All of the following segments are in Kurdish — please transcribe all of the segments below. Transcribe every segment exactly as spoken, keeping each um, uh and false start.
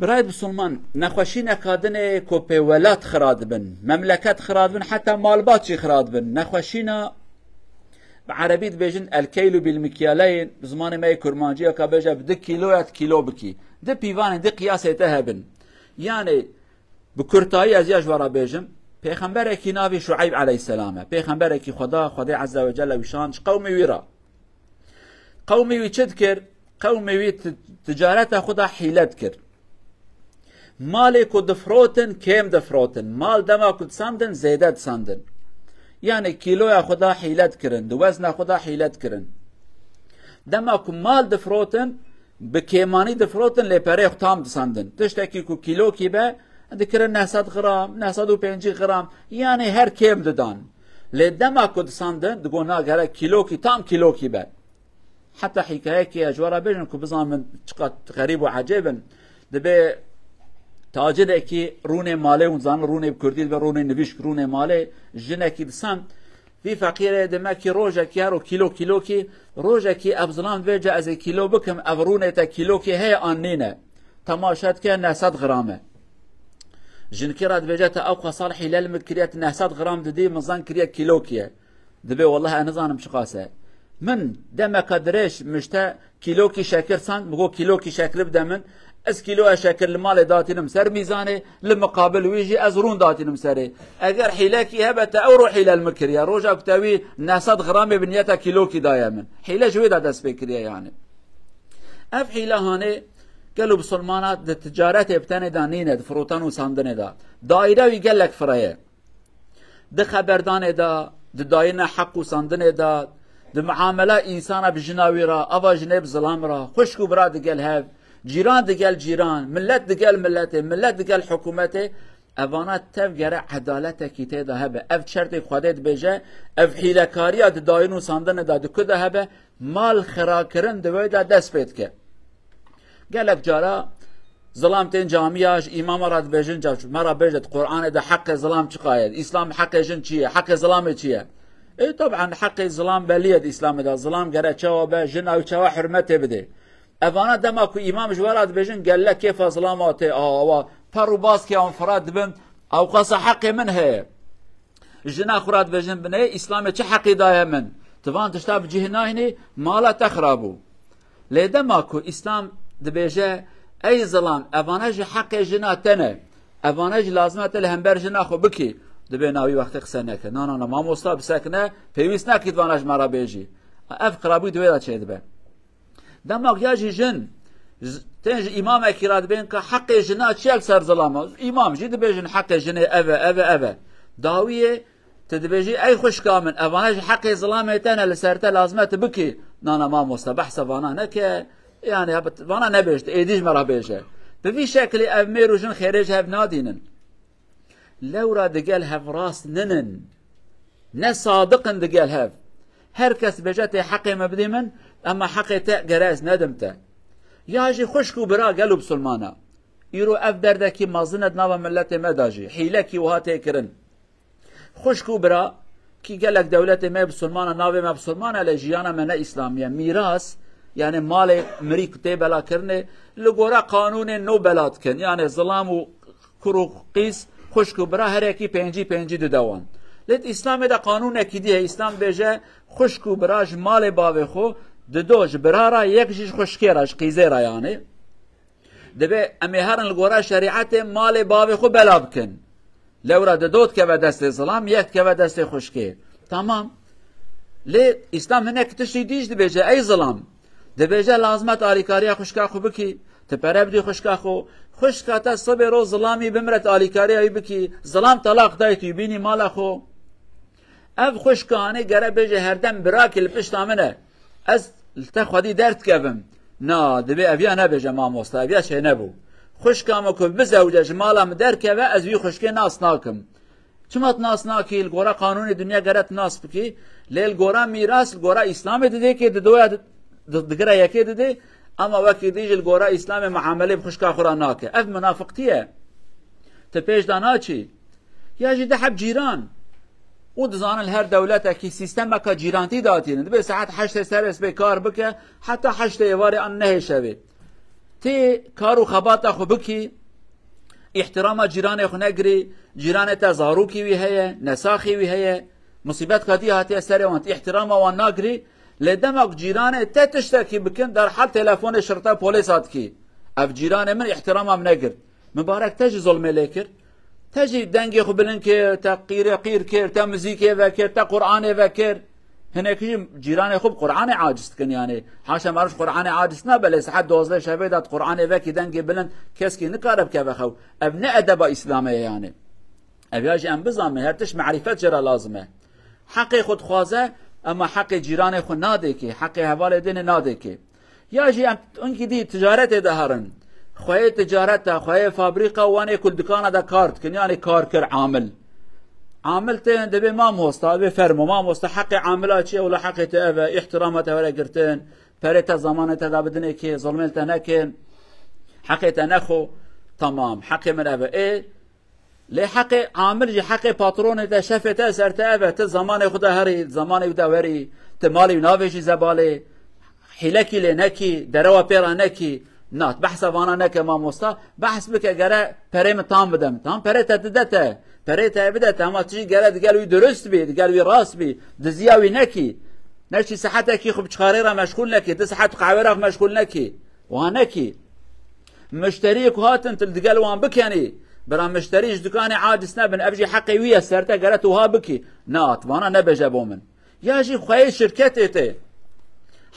Birayê bisilman, nexweşîneka din ê ku pê welat xira dibin, memleket xira dibin, heta malbat jî xira dibin. Nexweşîna, bi erebî dibêjin el-keylu bil-mikyaleyn, bi zimanê me yê kurmancî ya ka bêje bi du kîloya tu kîlo bikî. Du pîvanên, du qiyasê te hebin. Yanî, bi kurtayî ez ya ji we re bêjim, pêxemberekî navê Şueyb eleyhîsselam e. Pêxemberekî Xweda, Xwedê Ezze ve Celle wî şand ji qewmê wî re. Qewmê wî çi dikir? Qewmê wî ti-, ticareta xwe de hîle dikir. Malê ku difirotin, kêm difirotin. Mal dema ku disandin, zêde disandin. Yanî kîloya xwe de hîle dikirin, di wezna xwe de hîle dikirin. Dema ku mal difirotin, bi kêmanî difirotin, lê perê xwe tam disandin. Tiştekî ku kîlokî be, dikirin neh sed gram, neh sed û pêncî gram, yanî her kêm didan. Lê dema ku disandin, digot na gerek kîlokî, tam kîlokî be. Heta hîkayekê ez ji we re bêjim ku bizanin çiqas xerîb û ecêb in. Dibê tacirekî rûnê malê, hûn zanin rûnê bi kurdî dibe rûnê nivîşk, rûnê malê, jinekî disand. Vî feqîrê dime kî rojekî her o kîlo kîlokî, rojekî ev zilam dibêje ez ê kîlo bikim, ev rûnê te kîlokî heye an nîne? Temaşe dike neh sed gram e. Jinkî re dibêje te ew qasal hîle li min kiriye, tu neh sed gram didî, min zan kiriye kîlokî ye. Dibê, "Wellah ez nizanim çiqas e." Min demeka dirêj min ji te kîlokî şekir sand, min got, "Kîlokî şekir bide min." Ez kîloya şekir li malê datînim ser mîzanê, li miqabil wî jî ez rûn datînim serê. Eger hîlekî hebe, te ew ro hîle li min kiriye. Roja ku te wî neh sed gramê bi niyeta kîlokî daye min. Hîle ji wê de dest pê kiriye yanî. Ev hîle hanê gelo bisilmana di ticaretê bi tenê de nîne, di firotan û sandinê de. Daîre wî gelek fireye. Di xeberdanê de, di dayîna heq û sandinê de, di muamela însana bi jina wî re, ava jinê bi zilam re, xwişk û bira digel hev, cîran digel cîran, millet digel milletê, millet digel hikûmetê, evana tev gere edaletekî tê de hebe. Ev çertê Xwedê dibêje, ev hîlekariya di dayîn û sandinê de di ku de hebe, mal xirakirin di wê de dest pê dike. Gelek cara zilam tên camiya, ji îmama re dibêjin, ca me re bêje, di Qur'anê de heqê zilam çiqa ye, Îslam heqê jin çi ye, heqê zilamê çi ye? Ê, teb'en heqê zilam belî ye di Îslamê de, zilam gere çawa be, jina wî çawa hurmetê bidê. Evana dema ku îmam ji we re dibêjin, gelle kêfa zilama tê, awa, per û baskê an fira dibin, ewqasa heqê min heye. Jina xwe re dibêjin, binê Îslamê çi heqî daye min? Tu van tişta bi cih nahînî, mala te xira bû. Lê dema ku Îslam dibêje, ey zilam, evane jî heqê jina te ne, evane jî lazim e te li hember jina xwe bikî, dibê na wî wextê qise neke. Na, na, na, mamosta bisekine, pêwîst nakî tu vana ji me re bêjî. Ev xirabûyî di wê de çêdibe. Dema ya jî jin, z-, tên ji îmamekî re dibên ka heqê jina çi ye li ser zilama? Îmam jî dibêjin heqê jinê ev e, ev e, ev e. Dawiyê, tu dibêjî, ey xwişka min, evane jî heqê zilamê te ne, li ser te lazim e tu bikî. Na, na, mamoste, behsa vana neke, yanî, vana nebêj, tu êdî ji me re bêje. Bi vî şekilî ev mêr û jin xêrê ji hev nadînin. Lewra digel hev rast ninin. Ne sadiq in digel hev. Her kes bêje tê heqê me bidî min, ema heqê te gere ez nedim te. Ya jî xwişk û bira gelo bisilmana. Îro ev derdekî mezin e di nava miletê me de jî. Hîlekî wiha tê kirin. Xwişk û bira, kî gelek dewletê me bisilman e, navê me bisilman e, lê jiyana me ne îslamî ye. Mîras, yanî malê mirî ku tê belakirinê, li gora qanûnên nû bela dikin. Yanî zilam û kur û qîz, xwişk û bira her yekî pêncî pêncî dide wan. Lê di Îslamê de qanûnekî dî heye. Îslam dibêje, xwişk û bira ji malê bavê xwe dido ji bira re, yek jî ji xwişkê re, ji qîzê re yanî. Dibê em ê herin li gora şerîetê malê bavê xwe bela bikin. Lewra dido dikeve destê zilam, yek dikeve destê xwişkê. Tamam. Lê Îslam hinek tiştî dî jî dibêje, ey zilam. Dibêje lazim e tu alîkariya xwişka xwe bikî. Tu pere bidî xwişka xwe. Xwişka te sibê roz zilamî bimire tu alîkariya wî bikî. Zilam telaq dayî tu yî bînî mala xwe. Ev xwişka hanê gere bêje herdem birakî li pişta min e. Ez li te xwedî derdikevim. Na, divê ev ya nebêje mamoste, ev ya çênebû. Xwişka min ku bizewce ji mala min derkeve, ez vî xwişkê nas nakim. Çima tu nas nakî? Li gora qanûnê dinya gere tu nas bikî. Lê li gora mîras, li gora Îslamê didêkê didoya di-, di-, digire yekê didê, ama wekî dî jî li gora Îslamê muamelê bi xwişka xwe re nake. Ev munafiqtî ye. Tu pêş de naçî. Ya jî du heb cîran. Û dizanin li her dewletekî sîstemeka cîrantî datînin. Dibê saet heştê serê sibê kar bike, heta heştê êvarê an nehê şevê. Tê kar û xebata xwe bikî, îhtirama cîranê xwe negirî, cîranê te zarokî wî heye, nesaxî wî heye, musîbet kadî hatiye serê wan, tu îhtirama wan nagirî, lê dema ku cîranê te tiştekî bikin, derhal telefonê şirte polêsa dikî. Ev cîranê min îhtirama min negirt. Mibarek te jî zulmê lê kir. Te jî dengê xwe bilind kir, te qîrê qîr kir, te muzîkê vekir, te Qur'anê vekir. Hinekî jî cîranê xwe bi Qur'anê aciz dikin, yanî. Haşa, meriv Qur'anê aciz nabe, lê saet dozdeh şevê de Qur'anê vekî dengê bilind, keskî nikare bikeve xew. Ev ne edeba Îslamê ye, yanî. Ev ya jî em bizanin, her tişt merîfet jê re lazim e. Heqê xwe dixwaze, ema heqê cîranê xwe nadê kê, heqê hevalê dinê nadê kê. Ya jî em hinkî dî ticaretê de herin. Xweyê ticareta, xweyê fabrîka, wanê ku li dikana de kar dikin, yanî kar kir amil. Amil tên dibê mamosta, dibê fermo. Mamosta, heqê amila çi ye? Wela heqê te ev e, îhtirama te were girtin, perê te zamanê te de bidinê kê, zulmê te nekin, heqê te nexo. Tamam, heqê min ev e. Ê, Lê heqê amil jî, heqê patronê te, şefê te, ser te ev e, tu zamanê xwe de herî, zamanê wî de werî, tu malê wî navêjî zebalê, hîlekî lê nekî, derewa pê re nekî. Na, tu behsa vana neke mamosta, behs bike gere perê min tam bide min. Tam perê te dide te, perê te bide te, ama tu jî gere digel wî durust bî, digel wî rast bî, diziya wî nekî. Neçî sihetekî xwe bi çixarê re meşxûl nekî, du sihet qehwê re xwe meşxûl nekî. Wa nekî. Mişteriyê ku hatin, tu li digel wan bikenî. Bira mişterî ji dukanê aciz nebin, ev jî heqê wî ye, ser te gere tu wiha bikî. Na, tu vana nebêje bo min. Ya jî xweyê şirketê te.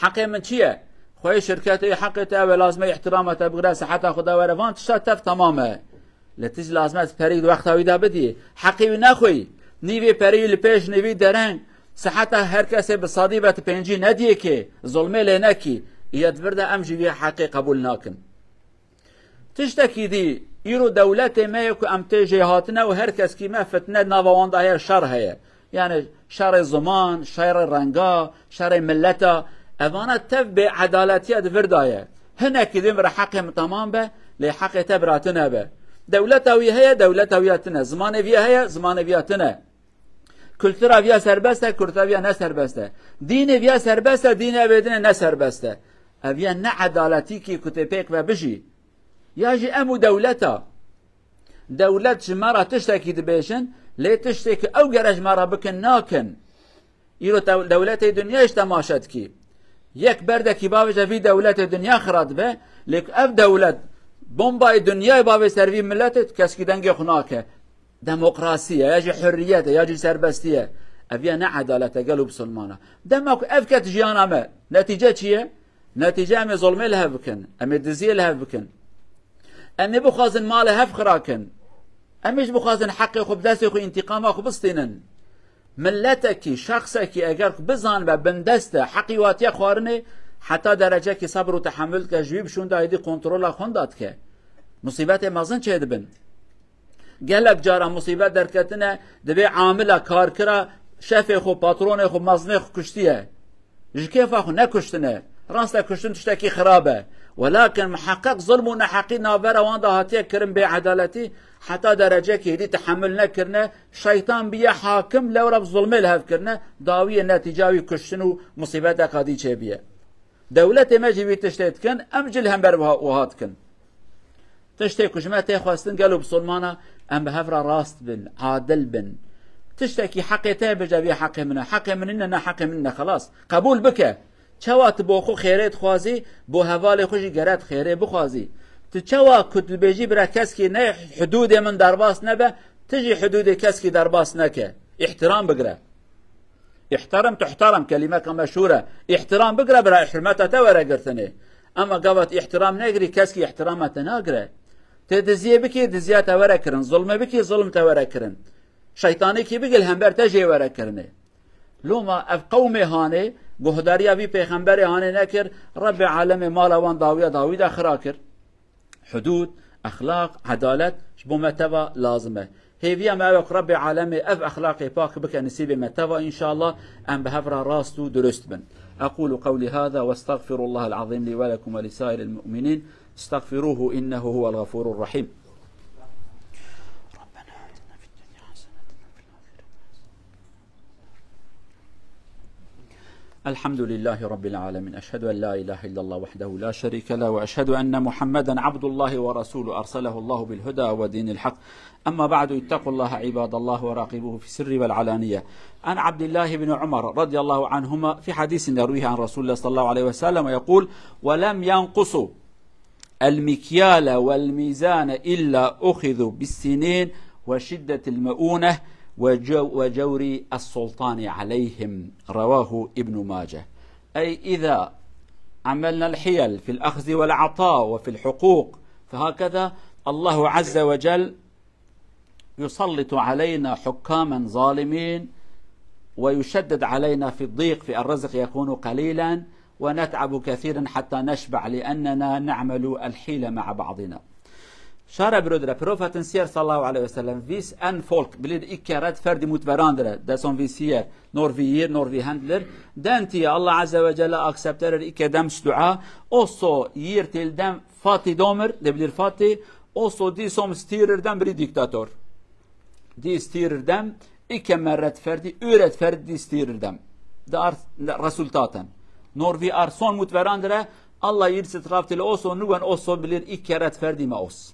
Heqê min çi ye? Xweyê şirketê, heqê te ew e, lazim e îhtirama te bigire, siheta xwe de were. Van tişta tev temam e. Lê tu jî lazim e perî di wexta wî de bidî. Heqê wî nexwî. Nîvê perî li pêş, nîvî dereng. Siheta her kesê bi sadî be, tu pêncî nediyê kê, zulmê lê nekî. Îyet vir de em jî vî heqê qebûl nakin. Tiştekî dî, îro dewletê me ye ku em tê jê hatine û her keskî me fitne nava wan de heye, şer heye. Yani şerê ziman, şerê renga, şerê milleta, evana tev bêedaletiya di vir de ye. Hinekî dê bira heqê min temam be, lê heqê te bira tune be. Dewleta wî heye, dewleta wî ya tune. Zimanê vî ya heye, zimanê vî ya tune. Kultura vî ya serbest e, kultura vî ya ne serbest e. Dînê vî ya serbest e, dînê vê dinê ne serbest e. Ev ya ne edaletîkî ku tê pêk ve bijî. Ya jî em û dewleta. Dewlet ji me re tiştekî dibêjin, lê tiştê ku ew gere ji me re bikin, nakin. Îro dew-, dewletê dinyayê ji temaşe dikî. Yek berdekî bavêje vî dewletê dinya xira dibe, lê ku ev dewlet bombayê dinyayê bavê ser vî miletê, keskî dengê xwe nake. Demokrasî ye, ya jî hurriyet e, ya jî serbestî ye. Ev ya ne edalet e, gelo bisilmana. Dema ku ev ket jiyana me, netîce çi ye? Netîce em ê zilmê li hev bikin, em ê diziyê li hev bikin. Em ê bixwazin malê hev xira kin. Em ê jî bixwazin heqê xwe bi destê xwe, întîqama xwe bistînin. Miletekî, şexsekî eger ku bizanibe bindest e, heqî watiye xwarinê, heta derecekî sebr û tehemul dike, ji wî bi şûnda êdî kontrola xwe da dike. Musîbetê mezin çêdibin. Gelek cara musîbet derketine, dibê amila, karkira, şefê xwe, patronê xwe, mezinê xwe kuştiye. Ji kêfa xwe nekuştine. Rast e, kuştin tiştekî xirab e. Welakin miheqeq zulm û neheqî navbera wan de hatiye kirin, bêedaletî heta derecekê êdî tehemul nekirine, şeytan biye hakim, lewra bi zulmê li hev kirine, dawiyê netîca wî kuştin û musîbeteka dî çêbiye. Dewletê me jî vî tiştê dikin, em jî li hember wiha, wiha dikin. Tiştê ku ji me tê xwestin, gelo bisilmana, em bi hev re rast bin, adil bin. Tiştekî heqê te ye, bêje vê heqê min e. Heqê min nîne, ne heqê min nîne, xelas. Qebûl bike. Çawa tu bo xwe xêrê dixwazî, bo hevalê xwe jî gere tu xêrê bixwazî. Tu çawa ku tu dibêjî bira keskî ne hudûdê min derbas nebe, tu jî hudûdê keskî derbas neke. Îhtiram bigire. Îhterem tuhteram, kelîmeka meşhûr e. Îhtiram bigire bira, hurmeta te were girtinê. Ema gava tu îhtiram negirî, keskî îhtirama te nagire. Tê diziyê bikî, diziya te were kirin. Zulmê bikî, zulm te were kirin. Şeytanîkî bigî, li hember te jê were kirinê. Loma ev qewmê hanê, guhdariya vî pêxemberê hanê nekir, Rebbê alemê mala wan dawiya dawî de xira kir. Hudûd, exlaq, edalet ji bo me teva lazim e. Hêviya me ew e ku Rebbê alemê ev exlaqê pak bike nisîbê me teva, înşallah em bi hev re rast û durust bin. أقول قولي هذا وأستغفر الله العظيم لي ولكم ولسائر المؤمنين. استغفروه إنه هو الغفور الرحيم. ربنا آتنا في الدنيا حسنة وفي الآخرة حسنة. الحمد لله رب العالمين. أشهد أن لا إله إلا الله وحده لا شريك له، وأشهد أن محمدا عبد الله ورسوله، أرسله الله بالهدى ودين الحق. أما بعد، اتقوا الله عباد الله وراقبوه في السر والعلانية. عن عبد الله بن عمر رضي الله عنهما في حديث يرويه عن رسول الله صلى الله عليه وسلم يقول: ولم ينقصوا المكيال والميزان إلا أخذوا بالسنين وشدة المؤونة وجو-، وجور السلطان عليهم. رواه ابن ماجه. أي إذا عملنا الحيل في الأخذ والعطاء وفي الحقوق، فهكذا الله عز وجل يسلط علينا حكاما ظالمين ويشدد علينا في الضيق، في الرزق يكون قليلا ونتعب كثيرا حتى نشبع لأننا نعمل الحيلة مع بعضنا. Şare birodire, Profetin siyer sallallahu aleyhi ve sellem, vis en folk, bilir ikke red ferdi mutverandire, deson vi siyer, nor vi yir, nor vi hendlir, dentiye Allah Azze ve Celle akcepterir ikke dem dua, oso yir til dem fati domir, de bilir fati, oso di som stirir dem biri diktator. Di stirir dem, ikke me red ferdi, ü red ferdi di stirir dem. De ar resultaten. Nor vi ar son mutverandire, Allah yir sit raftil oso, nuwen oso bilir ikke red ferdi me os.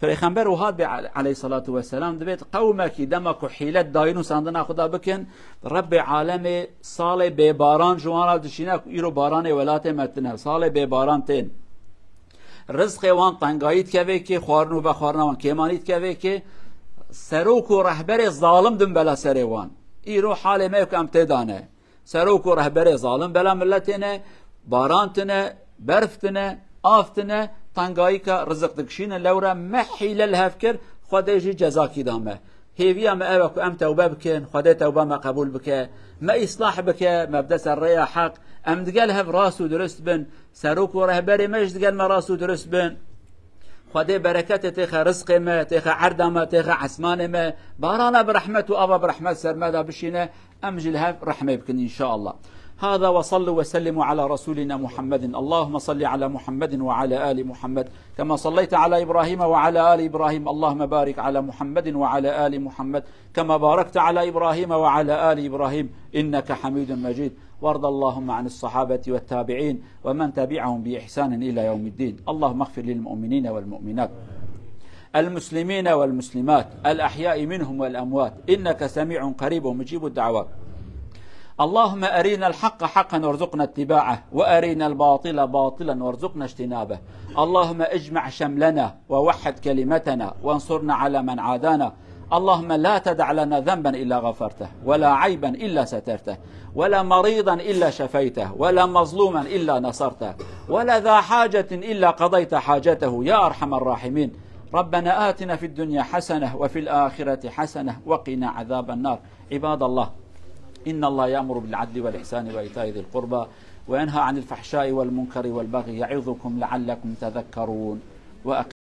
Peyxember û hat be ale-, aleyhissalatu vesselam dibêt qewmekî dema ku hîlet dayîn û sandina xwe da bikin, Rebbê alemê salê bêbaran ji wan re dişîne ku îro baranê welatê me tine, salê bêbaran tên. Rizqê wan tengayî dikeve kê, xwarin û vexwarina wan kêmanî dikeve kê, serok û rehberê zalim din bela serê wan. Îro halê me ku em tê dane. Serok û rehberê zalim bela milletê ne, baran tine, berf tine, av tine, tengayîka rizik dikişîne lewre me hîle li hev kir, Xwedê jî cezakî da me. Hêviya me ew e ku em tewbe bikin, Xwedê tewba me qebûl bike, me îslah bike, me bide ser rêya heq, em digel hev rast û dirust bin, serok û rehberê me jî digel me rast û dirust bin. Xwedê bereketê têxe rizqê me, têxe erda me, têxe esmanê me, barana bi rehmet û ava bi rehmet ser me de bişîne, em jî li hev rehmê bikin înşaallah. هذا وصلوا وسلموا على رسولنا محمد. اللهم صل على محمد وعلى آل محمد كما صليت على إبراهيم وعلى آل إبراهيم. اللهم بارك على محمد وعلى آل محمد كما باركت على إبراهيم وعلى آل إبراهيم إنك حميد مجيد. وارض اللهم عن الصحابة والتابعين ومن تبعهم بإحسان إلى يوم الدين. اللهم اغفر للمؤمنين والمؤمنات، المسلمين والمسلمات، الأحياء منهم والأموات، إنك سميع قريب مجيب الدعوات. اللهم أرنا الحق حقا وارزقنا اتباعه، وأرنا الباطل باطلا وارزقنا اجتنابه. اللهم اجمع شملنا ووحد كلمتنا وانصرنا على من عادانا. اللهم لا تدع لنا ذنبا إلا غفرته، ولا عيبا إلا سترته، ولا مريضا إلا شفيته، ولا مظلوما إلا نصرته، ولا ذا حاجة إلا قضيت حاجته يا أرحم الراحمين. ربنا آتنا في الدنيا حسنة وفي الآخرة حسنة وقنا عذاب النار. عباد الله، إن الله يأمر بالعدل والإحسان وإيتاء ذي القربى وينهى عن الفحشاء والمنكر والبغي يعظكم لعلكم تذكرون. وأقم